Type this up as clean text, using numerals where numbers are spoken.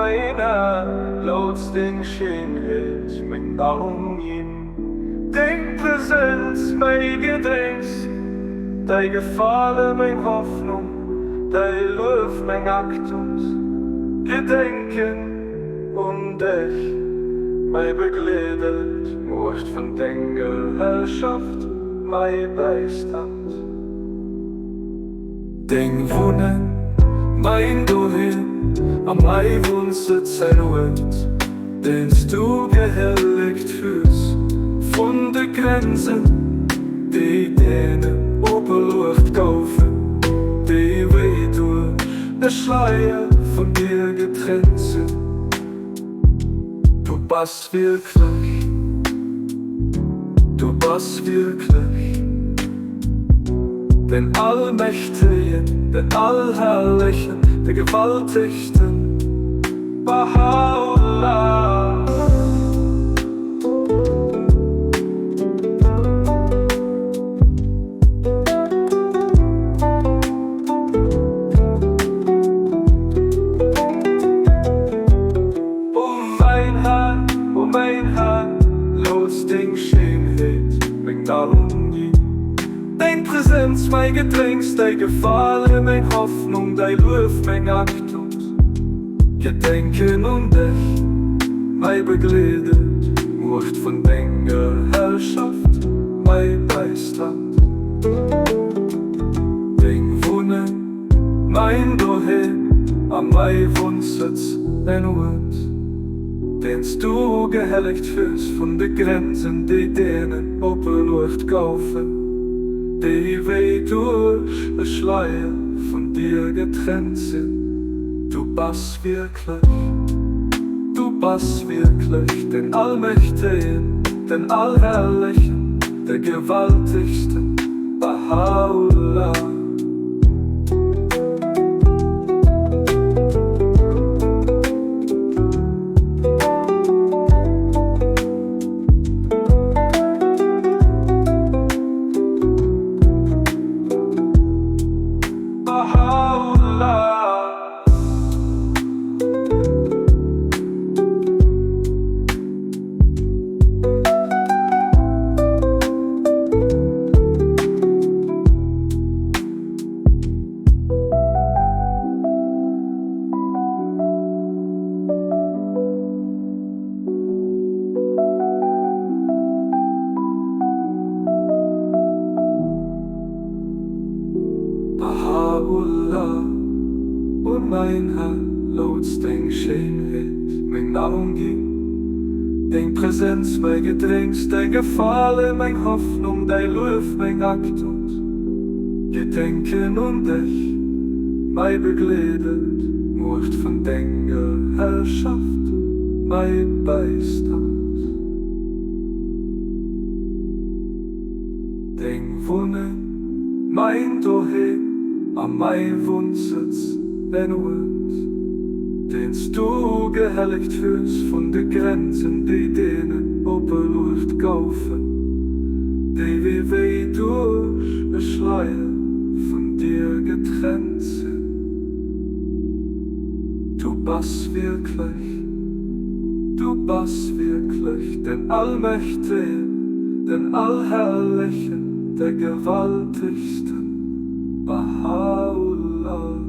Mäin Här, looss deng Schéinheet meng Nahrung ginn, deng Presenz mäi Gedrénks, däi Gefale meng Hoffnung, däi Luef meng Achtung. Gedenken un dech, mäi Begleeder, d'Muecht vun denger Herrschaft, mäi Bäistand. Deng Wunneng, mäin Doheem a mäi Wunnsëtz, en Uert, deen s du gehellegt hues, vun de Grenzen, déi deenen opeluecht goufen, déi wéi duerch e Schleier vun dir getrennt sinn. Du bass wierklech, du bass wierklech den Allmächtegen, den Allherrlechen, de Gewaltegsten, Baha'u'llah. O mäin Här, o mäin Här, looss deng Schéinheet meng Nahrung ginn, deng Präsenz mäi Gedrénks, däi Gefale meng Hoffnung, däi Luef meng Achtung. Gedenken un dech, mäi Begleeder, d'Muecht vun denger Herrschaft, mäi Bäistand. Deng Wunneng, mäin Doheem a mäi Wunnsëtz, en Uert, deen s du gehellegt hues vun de Grenzen, déi deenen opeluecht goufen, déi wéi duerch e Schleier vun dir getrennt sinn. Du bass wierklech, du bass wierklech den Allmächtegen, den Allherrlechen, de Gewaltegsten, Baha'u'llah. Baha'u'llah. Baha'u'llah, O mäin Här, looss deng Schéinheet meng Nahrung ginn, deng Präsenz mäi Gedrénks, däi Gefale meng Hoffnung, däi Luef meng Achtung, Gedenken un dech, mäi Begleeder, d'Muecht vun denger Herrschaft, mäi Bäistand. Deng Wunneng, mäin Doheem a mäi Wunnsëtz, en Uert, deen s du gehellegt hues vun de Grenzen, déi deenen opeluecht goufen, déi wéi wéi duerch e Schleier vun dir getrennt sinn. Du bass wierklech, du bass wierklech den Allmächtegen, den Allherrlechen, de Gewaltegsten, Baha'u'llah.